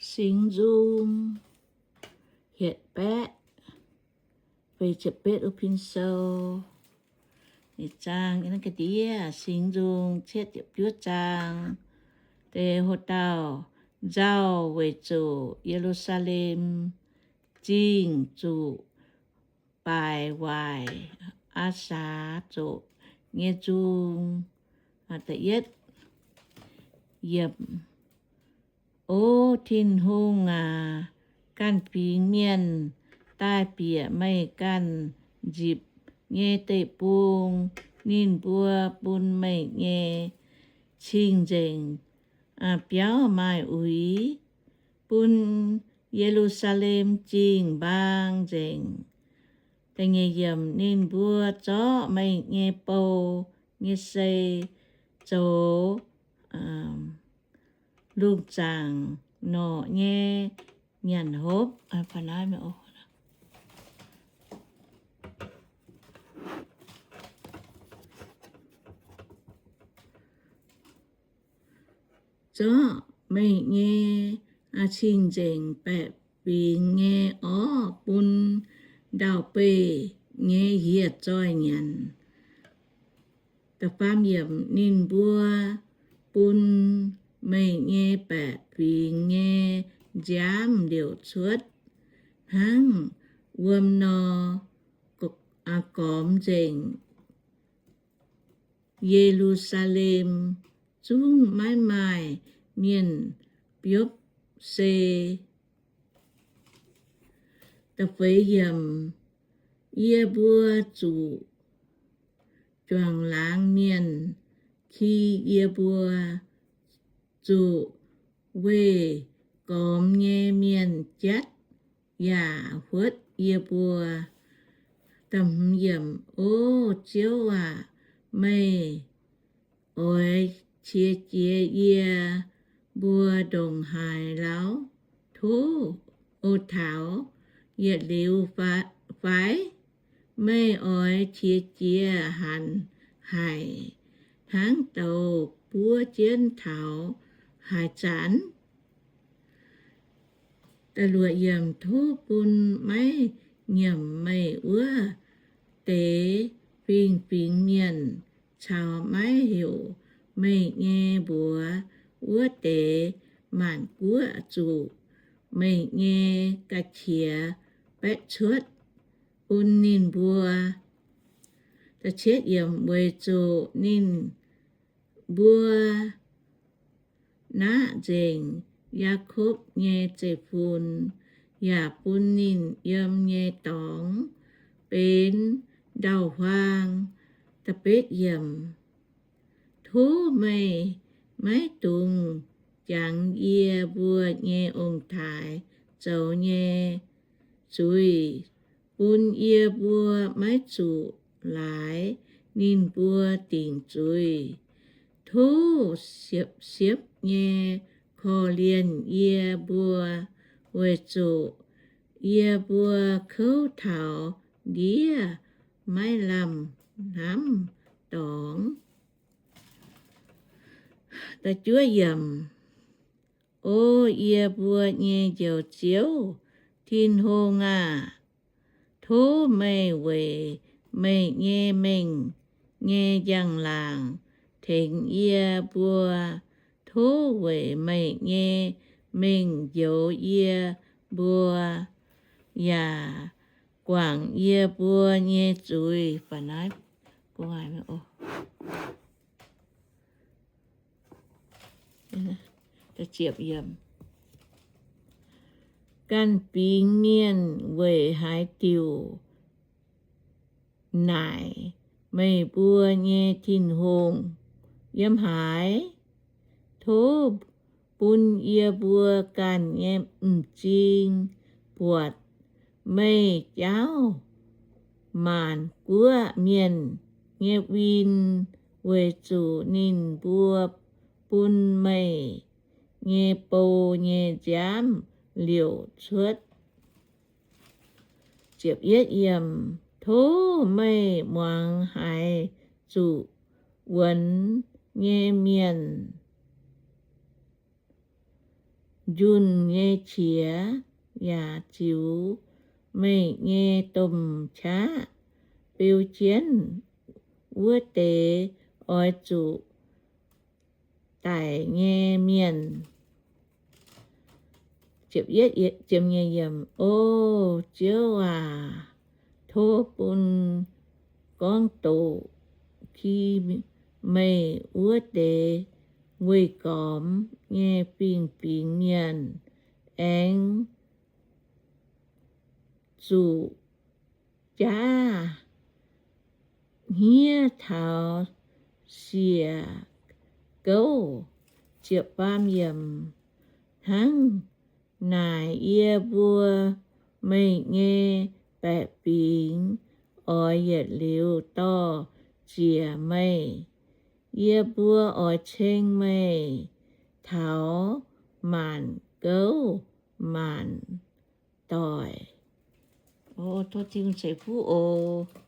Singx Nzung hietc baeqv feix ziepc betv, Pin Sou. Ninh zaang ga'ndiev, Singx Nzung cietv ziepc juov zaang. Deix hlo dauh nzauh weic zuqc Ye^lu^saa^lem Zingh zuqc baaic waaic, Aasaa zoqc nyei nzung. O Tin-Hungh aac, ganh fingx mienh daaih bieqc meih ganh nzipc nyei deic-bung. Ninh mbuo bun meih nyei cing-nzengc biauv maaih uix, bun Ye^lu^saa^lem Zingh mbaang nzengc. Ninh mbuo zorqv meih nyei bou nyei sei zoux lungh zaangc norqc nyei nyanc hopv. Zorqv meih nyei cing-nzengc baeqc fingx nyei orv bun ndau-beih nyei hieh zoih nyanc. Ninh mbuo bun meih nyei baeqc fingx nyei nziaamv liouc cuotv hnangv wuom nor, gormx nzengc Ye^lu^saa^lem, zungv maiv maaih mienh biopv sei. Yie mbuo zuqc juangc laangz mienh ki yie mbuo, zuqc weih gormx nyei mienh jatv yaac huotv yie mbuo. O Ziouv aac, meih oix qiex jiez yie mbuo ndongc haaix lauh? Tov, o taux yietc liuz fai? Meih oix qiex jiez hanc haic hnangv douz buov jienv taux haaix zanc? Tov bun maiv nyiemc meih wuov deix fingx-fingx mienh caux maiv heuc meih nyei mbuox wuov deix maanc guoqv zuqc meih nyei ga'qiex baeqv cuotv bun ninh mbuo. Weic zuqc ninh mbuo naqv nzengc Yaakopv nyei zeiv-fun, yaac bun ninh yiem nyei dorngx benx ndau-huaang. Tov meih maiv dungx jangx yie mbuo nyei ong-taaix zoux nyei zuiz, bun yie mbuo maiv zuqc laaix ninh mbuo dingc zuiz. Tov siepv-siepv nyei korv-lienh yie mbuo, weic zuqc yie mbuo kouv taux ndiev maiv lamh hnamv dorngx. O yie mbuo nyei Njoux Ziouv, Tin-Hungh aah! Tov meih weic meih nyei mengh nyei njang-laangc tengx yie mbuo. Tov weic meih nyei mengh njoux yie mbuo, yaac guangc yie mbuo nyei zuiz. Ganh fingx mienh weic haaix diuc naaic meih mbuo nyei Tin-Hungh yiem haaix? Tov bun yie mbuo ganh nyei m'zing buatc meih jaauv maanc guoqv mienh nyei win, weic zuqc ninh mbuo bun meih nyei bou nyei nziaamv liouc cuotv. Tov meih muangx haiz zuqc wuonx nyei mienh njunh nyei qiex yaac ziux meih nyei domh qaqv beu jienv. Wuov deix oix zuqc daic nyei mienh. O Ziouv aac, tov bun gorngv doqc ki meih wuov deix weih gormx nyei fingx fingx mienh aengx zuqc jaav hniev taux siec gouv. Hnangv naaic yie mbuo, meih nyei baeqc fingx, oix yietc liuz dorh ziec meih. Yie mbuo oix ceng meih taux maanc gouv maanc doic. Tov Tin-Hungh ceix fuqv oc.